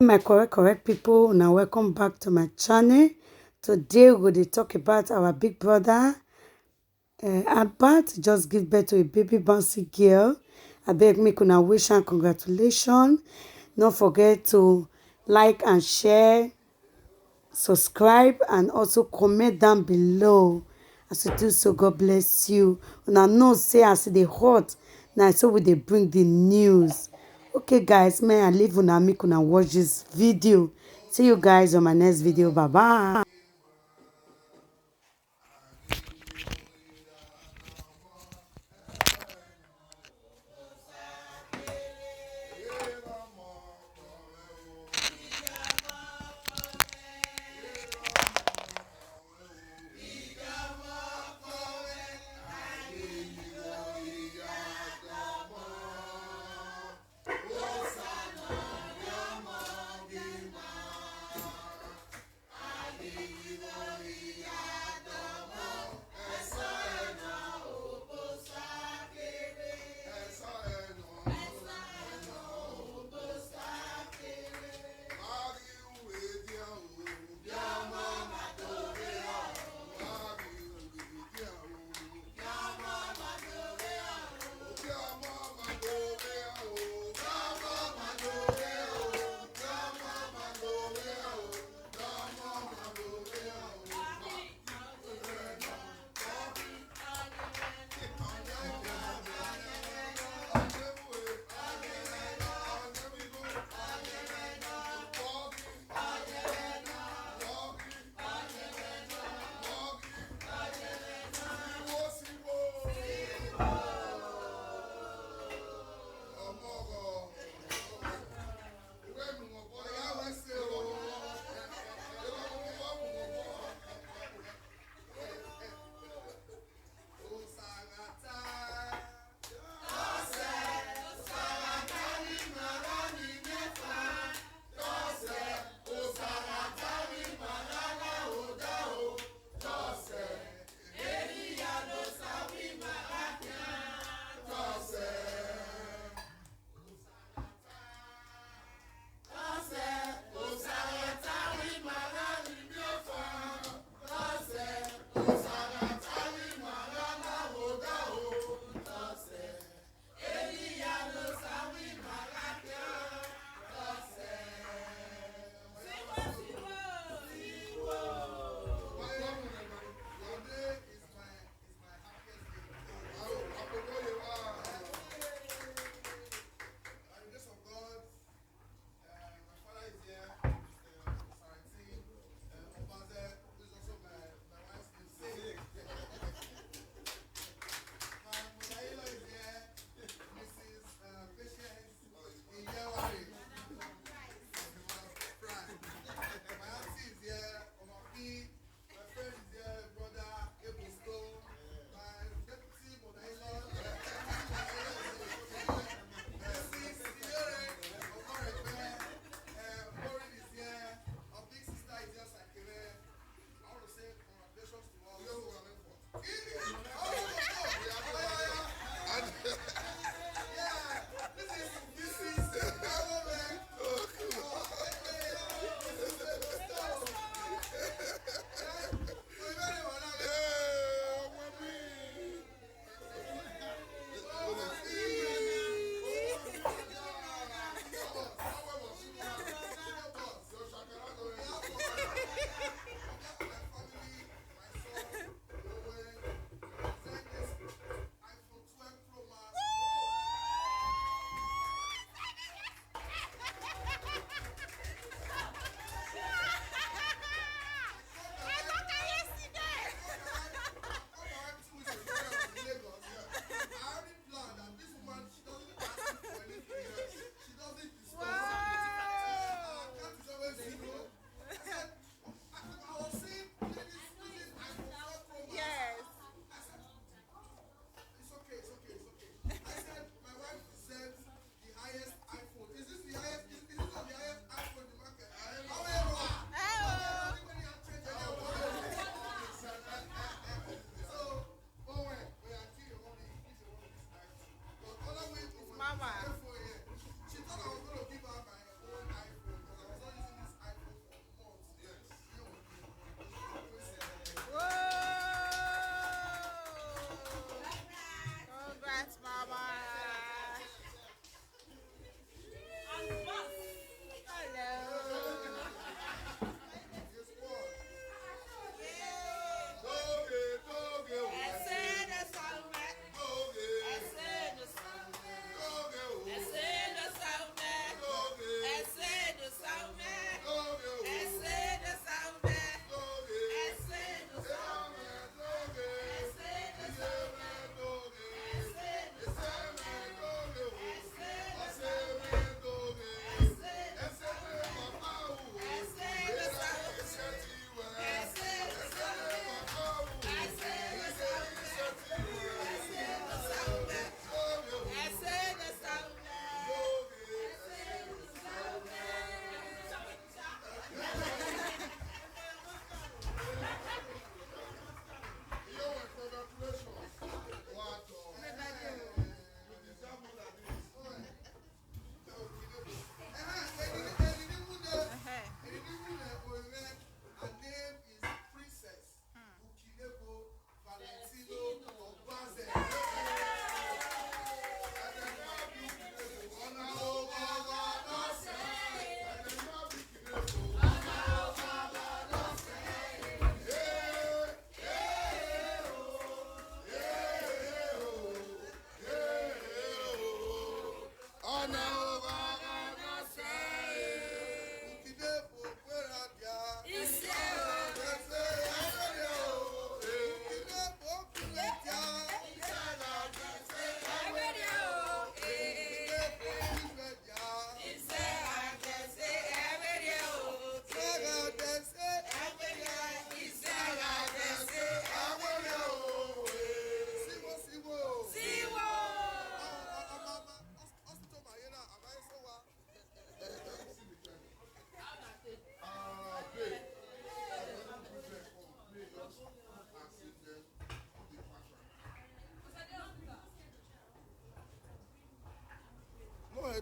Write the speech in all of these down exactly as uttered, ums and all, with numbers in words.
My correct correct people, now welcome back to my channel. Today we go dey talk about our big brother, uh, Albert just give birth to a baby bouncy girl. I beg make una wish and congratulations. Don't forget to like and share, subscribe, and also comment down below. As you do so, God bless you. Una know say as e dey hot, na so we dey bring the news. Okay, guys, may I leave una, make una watch this video. See you guys on my next video. Bye bye.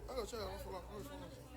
I go check your phone.